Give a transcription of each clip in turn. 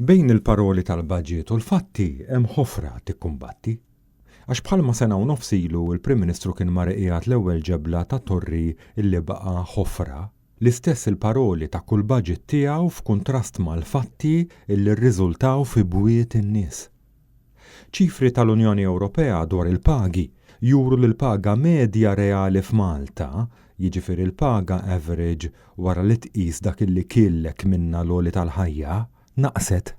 Bejn il-paroli tal-baġit u l-fatti hemm ħofra tikkumbatti. Għax bħalma sena u nofs ilu l-Prim Ministru kien mar iqiegħed l-ewwel ġebla ta' torri li baqa' ħofra, l-istess il-paroli ta' kull baġit tiegħu f'kuntrast mal-fatti li rriżultaw fi bwiet in-nies. Ċifri tal-Unjoni Ewropea dwar il-pagi juru li l-paga medja reali f'Malta, jiġifieri l-paga average wara li tqis dak illi kiellek minnha l-għoli tal-ħajja, naqset.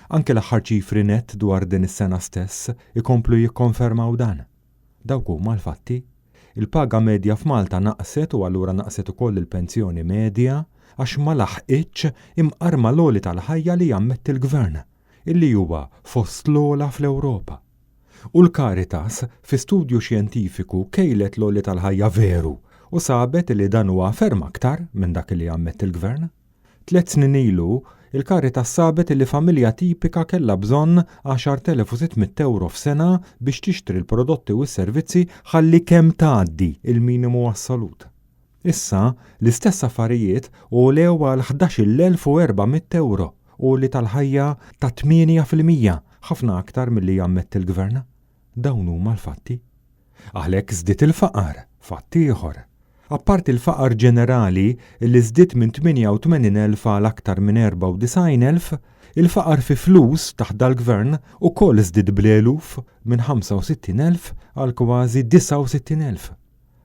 Anke l-aħħar ċifri nett dwar din is-sena stess ikomplu jikkonfermaw dan. Dawk huma l-fatti. Il-paga medja f'Malta naqset u allura naqset ukoll il-pensjoni medja għax ma laħqitx imqar mal-għoli tal-ħajja li jammetti l-Gvern, illi huwa fost l-ogħla fl-Ewropa. U l-Caritas fi studju xjentifiku kejlet l-għoli tal-ħajja veru u sabet illi dan huwa ferm aktar minn dak illi jammetti l-Gvern. Tlett snin ilu, il-Caritas sabet illi familja tipika kellha bżonn 10,600 ewro f'sena biex tixtri l-prodotti u s-servizzi ħalli kemm tgħaddi l-minimu assolut. Issa, l-istess affarijiet għolew għal 11,400 ewro, għoli tal-ħajja ta' 8%, ħafna aktar milli jammetti l-Gvern. Dawn huma l-fatti. Għalhekk żdied il-faqar, fatt ieħor. Apparti l-faqar ġenerali li żdied minn 88,000 għal aktar minn 94,000, il-faqar fi flus taħt dal-Gvern ukoll żdied bl-eluf minn 65,000 għal kważi 69,000.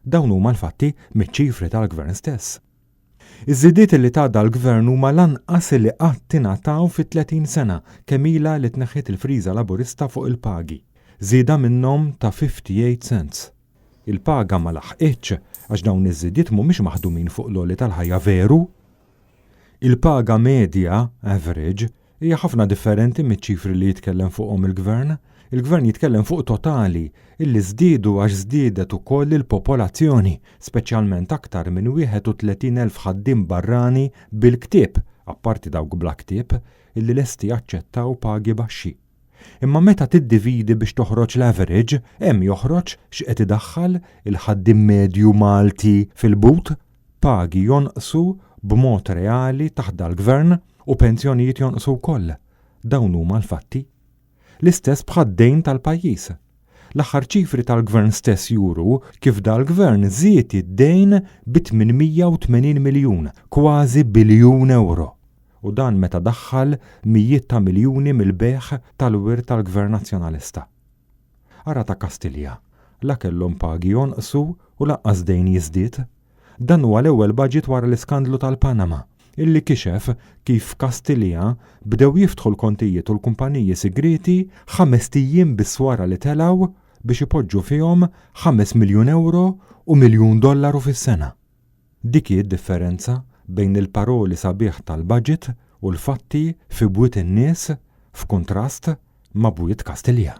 Dawn huma l-fatti miċ-ċifri tal-Gvern stess. Iż-żidiet li ta dal-Gvern huma l-anqas li qatt ingħataw fi 30 sena kemm ilha li tneħħiet il-friża Laburista fuq il-pagi. Żieda minnhom ta' 58 cents. Il-paga ma laħqitx għax dawn iż-żidiet mhumiex maħdumin fuq l-għoli tal-ħajja veru. Il-paga medja, average, hija ħafna differenti miċ-ċifri li jitkellem fuqhom il-Gvern. Il-Gvern jitkellem fuq totali illi żdiedu għax żdiedet ukoll il-popolazzjoni, speċjalment aktar minn 31,000 ħaddiem barrani bil-ktieb, apparti dawk bla ktieb, illi lesti jaċċettaw pagi baxxi. Imma meta tiddividi biex toħroġ l-average, hemm joħroġ x'qed idaħħal il-ħaddiem medju Malti fil-but, pagi jonqsu b'mod reali taħt dal-Gvern u pensjonijiet jonqsu wkoll. Dawn huma l-fatti. L-istess bħad-dejn tal-pajjiż. L-aħħar ċifri tal-Gvern stess juru kif dal-Gvern żied id-dejn bi 880 miljun, kważi biljun ewro. U dan meta daħħal mijiet ta' miljuni mill-bejgħ tal-wirt tal-Gvern Nazzjonalista. Ara ta' Kastilja, la kellhom pagi jonqsu u lanqas dejn jiżdied. Dan huwa l-ewwel budget wara l-iskandlu tal-Panama, illi kixef kif f'Kastilja bdew jiftħu l-kontijiet u l-kumpaniji sigrieti ħamest ijiem biss wara li telgħu biex ipoġġu fihom ħames miljun ewro u miljun dollaru fis-sena. Dik hi d-differenza bejn il-paroli sabiħ tal-budget u l-fatti fi bwiet in-nies f'kuntrast ma' bwiet Kastilja.